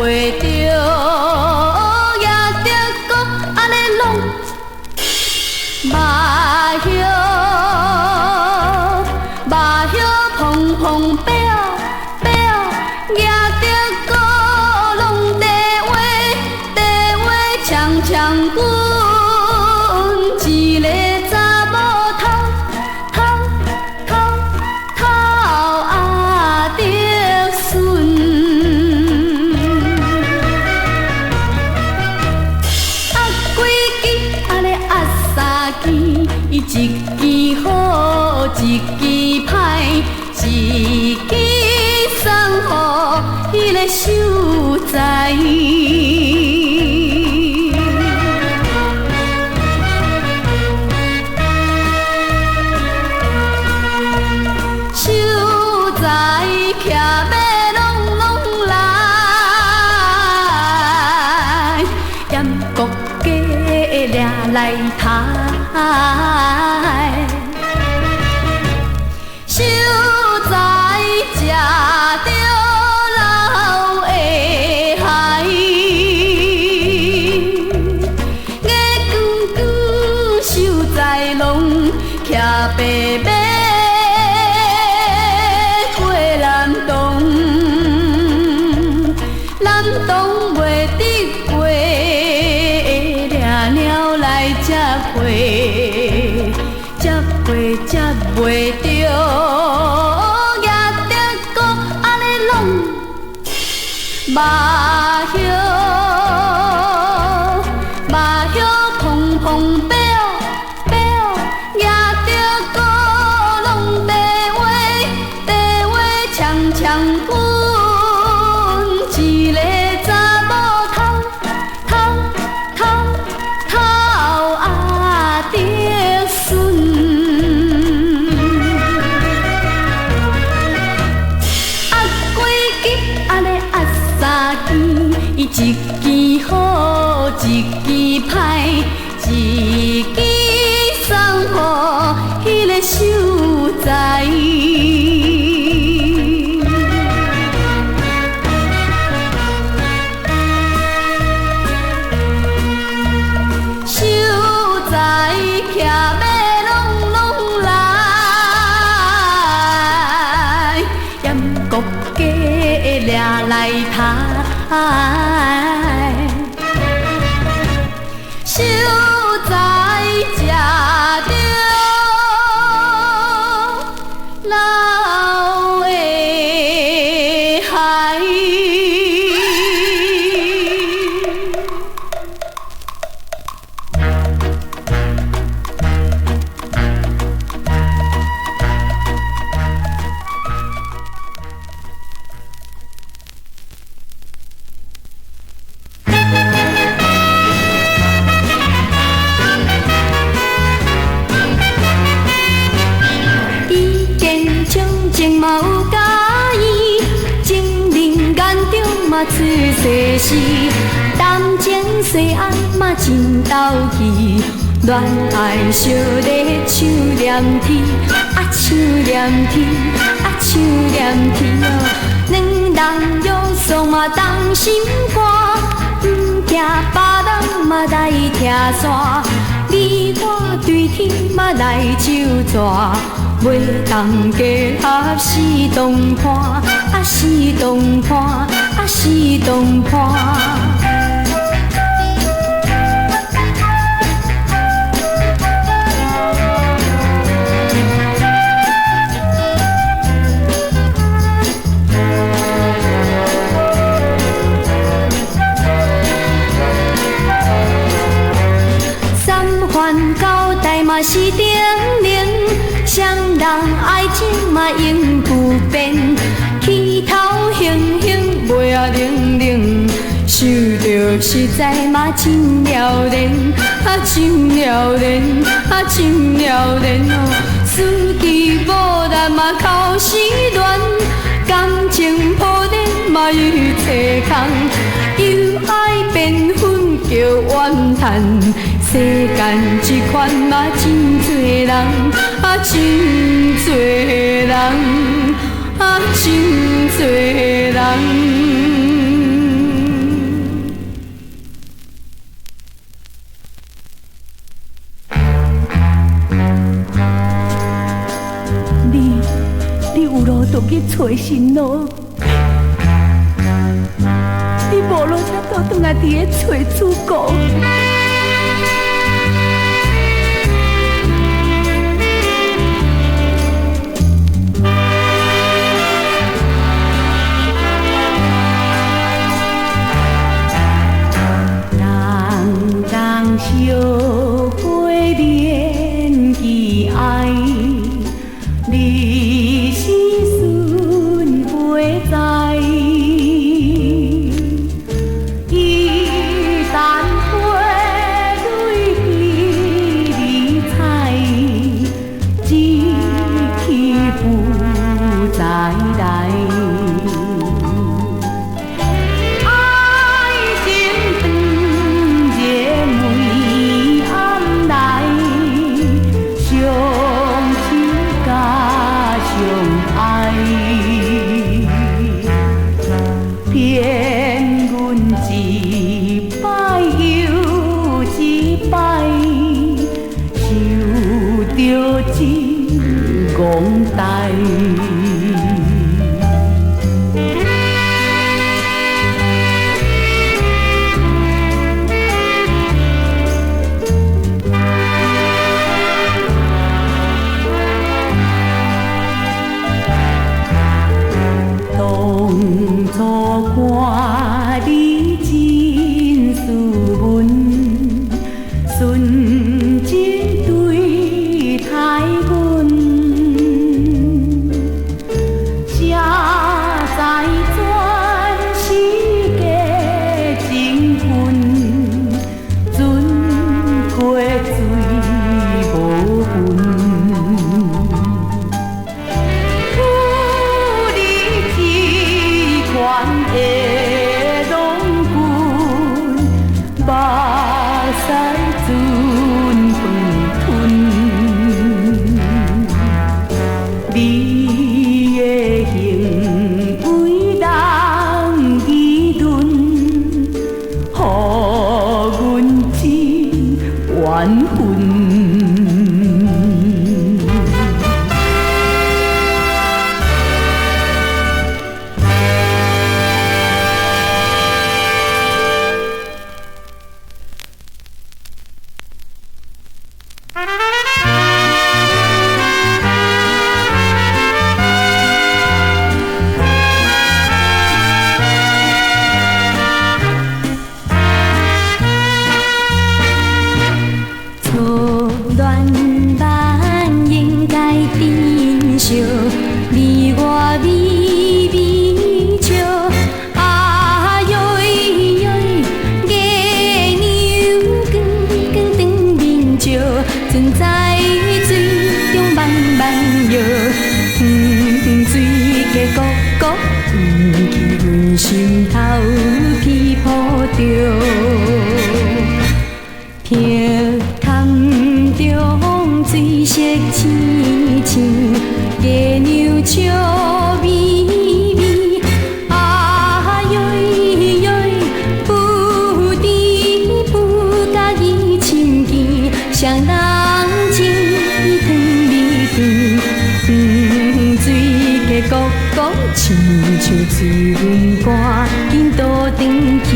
袂著，举著鼓按呢弄，肉叶肉叶蓬蓬白白，举著鼓弄地话地话呛呛滚，一个查某头头头头阿德孙。压几支，按呢压三支，伊一支好，一支歹，一支送予彼个秀才。秀才骑马隆隆来，盐国家掠来抬。秀才食著老的海，眼光光秀才拢骑白马过南东，南东袂得过，掠鸟来接货，接货接袂著，举著鼓按呢弄，肉叶肉叶蓬蓬白白，举著鼓弄地话地话呛呛滚，一个查某头头头头阿德孙。压几支，按呢压三支，伊一支好，一支歹，一支送予彼个秀才。秀才骑马隆隆来，盐国家掠来抬。秀才食著老的海。意见冲情嘛有佳意，情人眼中嘛出西施，谈情说爱嘛真投机，恋爱烧咧唱连天，啊唱连天，啊唱连天哦。两人约束嘛同心肝，毋惊别人嘛来拆散，你我对天嘛来咒诅。袂当结合死同伴，啊死同伴，啊死同伴。三番交代嘛是叮嚀，双人愛情嘛永不變，起頭興興尾仔冷冷，受著實在嘛真了然，啊真了然，啊真了然哦。司機無力嘛哭失戀，感情破裂嘛一切空，由愛變分叫怨嘆。世間這款嘛真濟人，啊真濟人，啊真濟人。倒去揣新郎。你无路才倒转来伫咧揣主顾。人人相会连记爱，你是孙袂知。伊等花蕊比你采，一去不再来。爱情长热梅暗来，相思加相爱，骗阮一摆又一摆，受著真戆呆。当初看你真斯文，纯真对待阮，才知全是假情分，船过水无痕。有你这款的郎君，目屎阵饭吞。你的行为人议论，予阮真怨恨。初恋梦应该珍惜，你我微微笑。啊哟哟，月娘光光当面照，船在水中慢慢摇。水溪汩汩，引起阮心头起波潮。碧潭中水色深深，月娘笑眯眯。啊哟哟，不知不觉已深见，双人情意长味甜。水溪汩汩，亲像催阮赶紧倒转去。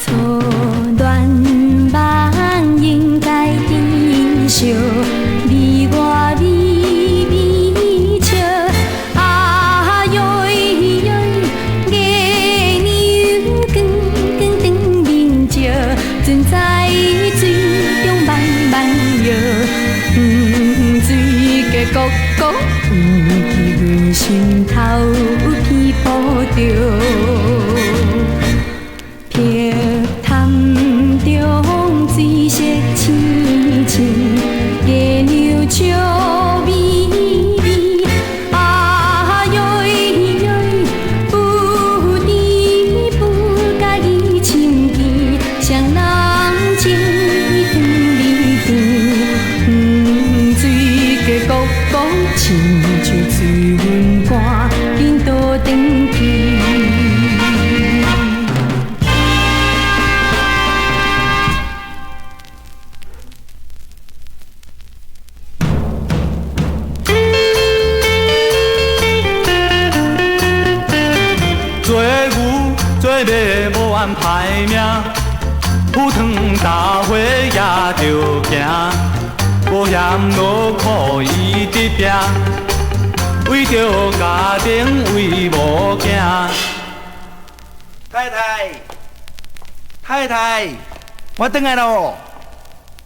初恋梦应该珍惜，你我微微笑。啊哟哟，月娘光光当面照，船在水中慢慢摇。水溪汩汩，引起阮心头起波潮。碧潭中水色深深，月娘笑眯眯。啊哟哟，不知不觉已深见，双人情意长味甜。水溪汩汩，亲款歹命，赴汤蹈火也著行，无嫌劳苦伊直拼，为著家庭为某囝。太太，太太，我轉來囉。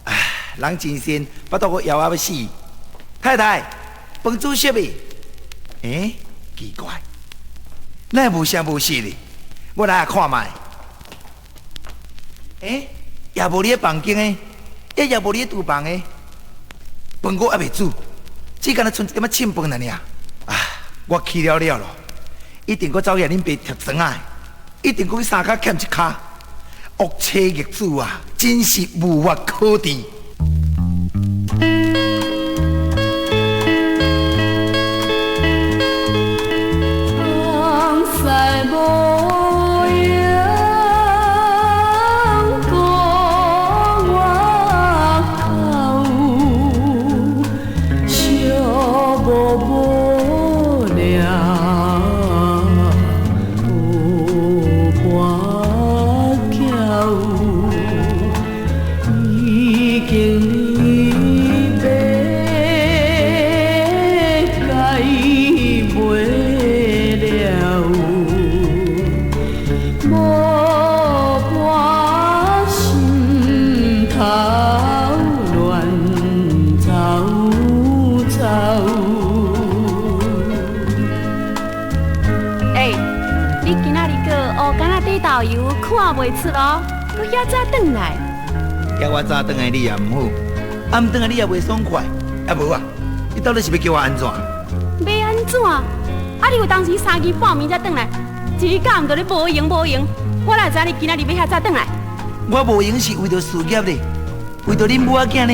唉，人真善，腹肚閣枵啊欲死。太太，飯煮熟未？欸，奇怪，哪會無聲無息咧？我來看覓。欸，也無你的房間的，也無你的廚房的，飯閣猶未煮，只干焦賰一點仔凊飯爾爾。啊，我氣了了囉，一定閣走去恁爸貼床仔，一定閣去三跤欠一跤，惡妻逆子啊，真是無法可治。看袂出哦，閣遐早轉來。叫我早轉來你也毋好，暗轉來你也袂爽快。啊無啊，你到底是欲叫我按怎？欲按怎？啊你有當時三更半暝才轉來，一日到暗都咧無閒無閒，我哪會知影你今仔日欲遐早轉來？我無閒是為著事業咧，為著恁母仔囝呢。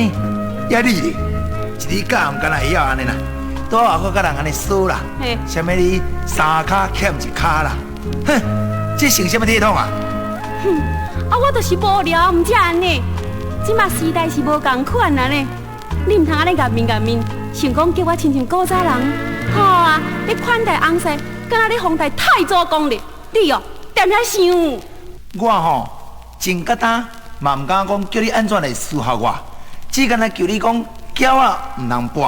抑你咧，一日到暗敢若會曉按呢啦，倒外口佮人按呢說啦，啥物你三跤欠一跤啦，哼，這成啥物體統啊？哼，啊，我就是無聊，毋才按呢。這馬時代是無仝款啊呢，你毋通按呢顏面顏面，想講叫我親像古早人。好啊，你款待翁婿，敢若咧奉待太祖公咧。你哦，踮遐想。我吼，真簡單，嘛毋敢講叫你按怎來伺候我，只干焦求你講餃仔毋通跋，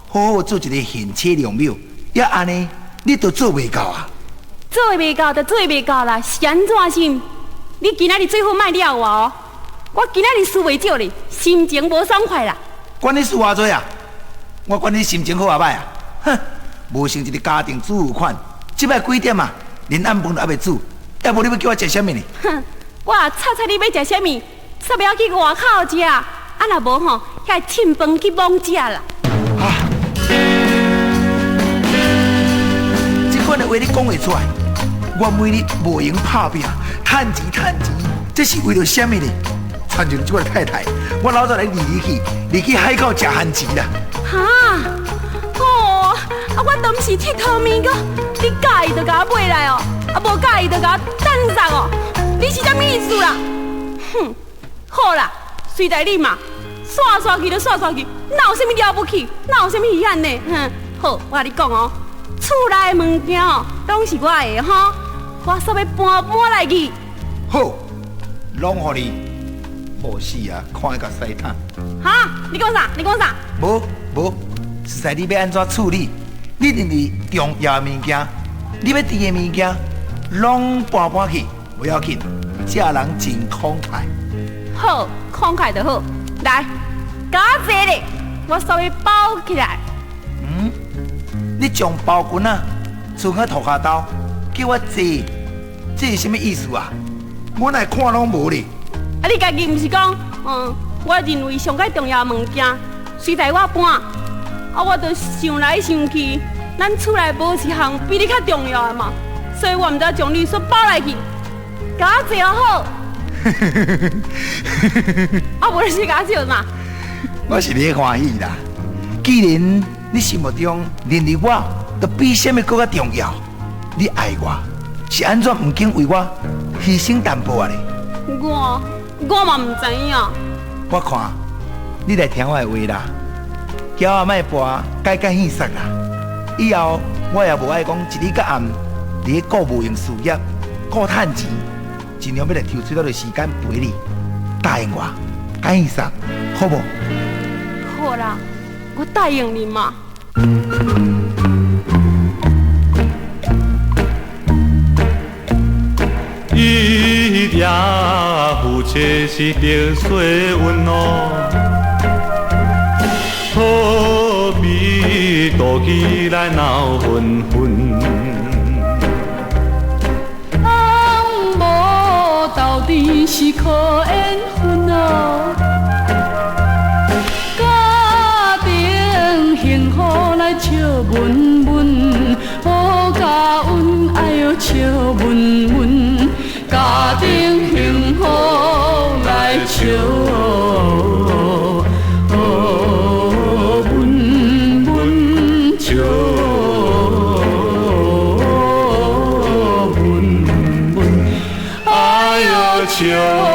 好好做一个賢妻良母。抑按呢，你都做袂到啊？做袂到就做袂到啦，是按怎心？你今仔日最好莫掠我哦！我今仔日输袂少咧，心情無爽快啦。管你輸偌濟啊！我管你心情好抑䆀啊！哼，無像一个家庭主婦款，這擺幾點啊？連暗飯都猶未煮，抑無你欲叫我食啥物呢？哼，我也猜猜你欲食啥物？煞欲去外口食，啊若無吼，遐凊飯去罔食啦。啊！這款的話你講會出來？我每日無閒拍拚，趁錢趁錢，這是為著啥物呢？親像這款太太，我老早來離你去，離去海口食番薯啦。哈！哦，啊，我當時𨑨迌物個，你佮意就共我買來哦，啊無佮意就共我等殺哦。你是啥物意思啦？哼，好啦，隨在你嘛，煞煞去就煞煞去，哪有啥物了不起？哪有啥物稀罕呢？哼，好，我共你講哦，厝內的物件哦，攏是我的吼。我煞欲搬搬來去。好，攏予你，無死啊！看伊共使坦。哈？你講啥？你講啥？無無，實在你欲按怎處理？你認為重要的物件，你欲挃的物件，攏搬搬去，無要緊，這人真慷慨。好，慷慨就好。來，共我坐咧，我煞欲包起來。嗯？你將包裙仔賰喺塗跤兜，叫我坐，這是啥物意思啊？我哪會看攏無咧？啊，你家己毋是講，我認為上蓋重要的物件，隨在我搬，啊，我就想來想去，咱厝內無一項比你較重要的嘛，所以我毋知將你煞包來去，共我坐好。啊，無你是共我笑嘛？我是咧歡喜啦。既然你心目中認為我都比啥物閣較重要，你愛我是按怎毋肯為我犧牲淡薄仔咧？我嘛毋知影。我看你來聽我的話啦，橋仔莫跋，改改戲說啦。以後我也無愛講一日到暗佇咧顧無閒事業、顧趁錢，盡量欲來抽出這個時間陪你，答應我，甲醫生，好無？好啦，我答應你嘛。一夜夫妻是得水溫哦，何必妒忌來鬧紛紛？翁某鬥陣是靠緣分哦，家庭幸福來笑悶悶，好甲阮愛笑悶悶，家庭幸福來笑悶悶，笑悶悶，哎喲笑。